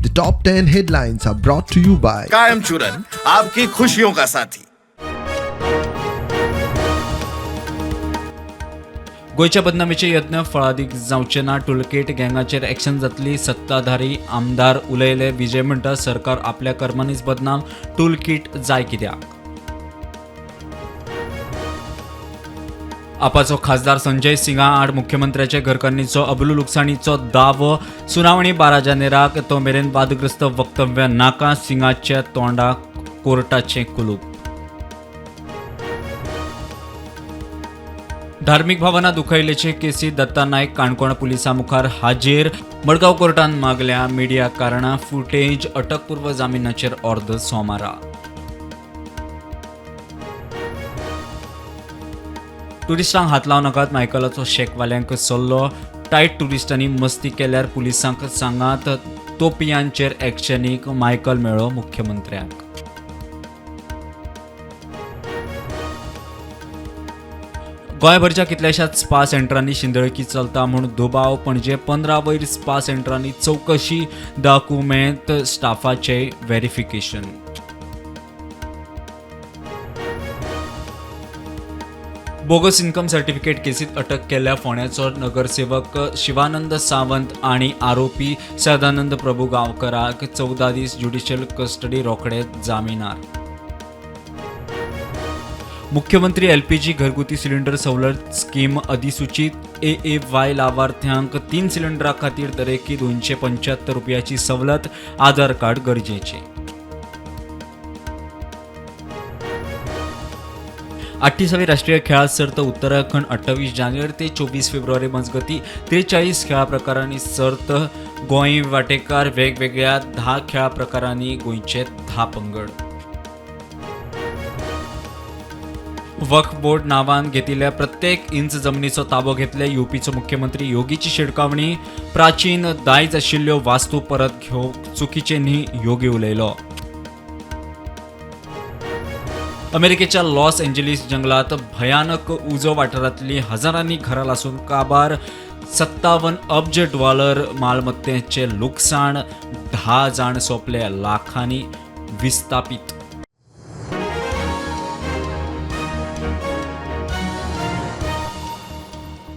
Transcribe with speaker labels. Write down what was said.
Speaker 1: The top 10 headlines are brought to you by
Speaker 2: कायम चूरन आपकी खुशियों का साथी।
Speaker 3: गोंयच्या बदनामीचे यत्न फळादीक जावचे ना, टोलगेट गँगाचेर एक्शन जातली, सत्ताधारी आमदार उलयले. विजय म्हणटा सरकार आपल्या कर्मांनीच बदनाम, टूलकीट जाय कित्याक? आपाचो खासदार संजय सिंगा आड मुख्यमंत्र्याचे घरकान्नीचो अबलू लुकसाणीचो दावो, सुनावणी 12 जानेराक, तो मेरेन वादग्रस्त वक्तव्य नाका, सिंगाच्या तोंडाक कोर्टाचें कुलूप. धार्मिक भावना दुखयल्ल्याचे केसीत दत्ता नायक काणकोण पुलिसां मुखार हाजीर, मडगांव कोर्टान मागल्या मिडिया कारणां फुटेज, अटकपूर्व जामिनाचेर अर्द सोमारा. ट्युरिस्टांक हात लावं नाकात, मायकलाचो शेकवाल्यांक सल्लो, टायट ट्युरिस्टांनी मस्ती केल्यार पुलिसांक सांगात, तोपयांचेर एक्शनीक मायकल मेळ्ळो मुख्यमंत्र्याक. गोंयभरच्या कितल्याशाच स्पा सेंटरांनी शिंदळकी चलता म्हूण दुबाव, पणजे 15 वयर स्पा सेंटरांनी चवकशी, दाकुमेंत स्टाफाचें व्हेरिफिकेशन. बोगस इन्कम सर्टिफिकेट केसीत अटक केल्ल्या फोंड्याचो नगरसेवक शिवानंद सावंत आनी आरोपी सदानंद प्रभू गांवकराक 14 दीस ज्युडिशियल कस्टडी, रोखडे जामिनार. मुख्यमंत्री एलपीजी घरगुती सिलिंडर सवलत स्कीम अधिसूचित, एएवाय लावार्थ्यांक 3 सिलिंडरा खातीर दरेकी 275 रुपयाची सवलत, आधार कार्ड गरजेचें. 38वी राष्ट्रीय खेळां सर्त उत्तराखंड 28 जानेवारी ते 24 फेब्रुवारी मजगती 43 खेळां प्रकारांनी सर्त, गोंय वाटेकार वेगवेगळ्या 10 खेळां प्रकारांनी गोंयचे 10 पंगड. वक्फ बोर्ड नावान घेतिल्ल्या प्रत्येक इंच जमनीचो ताबो घेतले, युपीचो मुख्यमंत्री योगीची शिडकावणी, प्राचीन दायज आशिल्ल्यो वास्तू परत घेवंक चुकीचें न्ही, योगी उलयलो. अमेरिकेच्या लॉस एंजलिस जंगलात भयानक उजो, वाठारांतली हजारांनी घरां लासून काबार, 57 अब्ज डॉलर मालमत्तेचें लुकसाण, 10 जाण सोंपले, लाखांनी विस्थापीत.